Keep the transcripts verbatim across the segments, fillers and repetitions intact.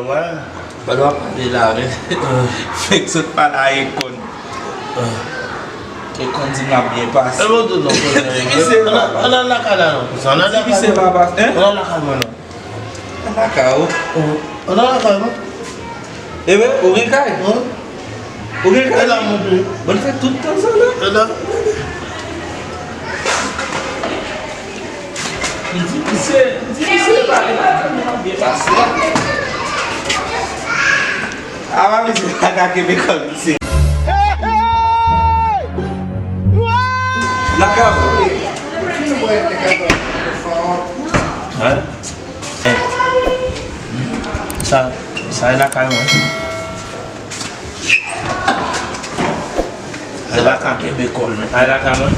Wè. Pandan w ap pale la, men. Fèk sot pale a Ekòn. Ekòn di m ap byen pase. E bon, tout non, konnen. Ti misye, papa. Ann al lakay la non, kouzen. Ann al lakay mwen. Ti misye, papa. Hein? Ann al lakay mwen non. Ann lakay ou. Ann al lakay mwen. Ebyen, ou gen kay? Wi. Ou gen kay? E la, montre. Bon, fè tout tan sa la. E la. M di misye, m di misye pa gen bagay, m ap byen pase. A pa misye pa ka kenbe kòl misye. Lakay ou. Hein? Sa, sa e lakay mwen. Ay lakay mwen. Kenbe kòl, men. Ay lakay mwen.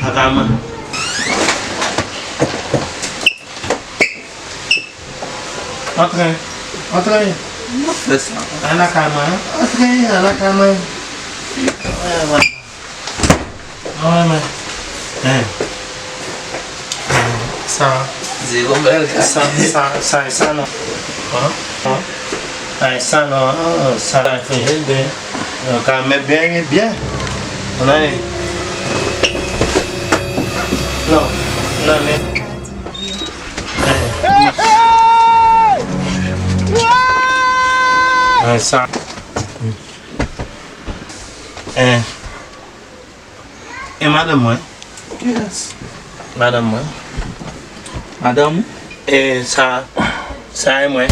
Lakay mwen. Antre. Antre. M ap fè sa. Ay lakay mwen. Antre, ay lakay mwen. Ay, mwen. Mwen, mwen. Hein. Sa. Di yon bèl gade. Sa, sa, sa, sa non. Hein? Hein? Ay, sa non. Ah, sa la fè jel byen. Yo ka met byen, byen. Non, non, men. Hein. Ay, sa. Hein. E madanm mwen? Yes. Madanm mwen. Madanm? E sa, sa e mwen.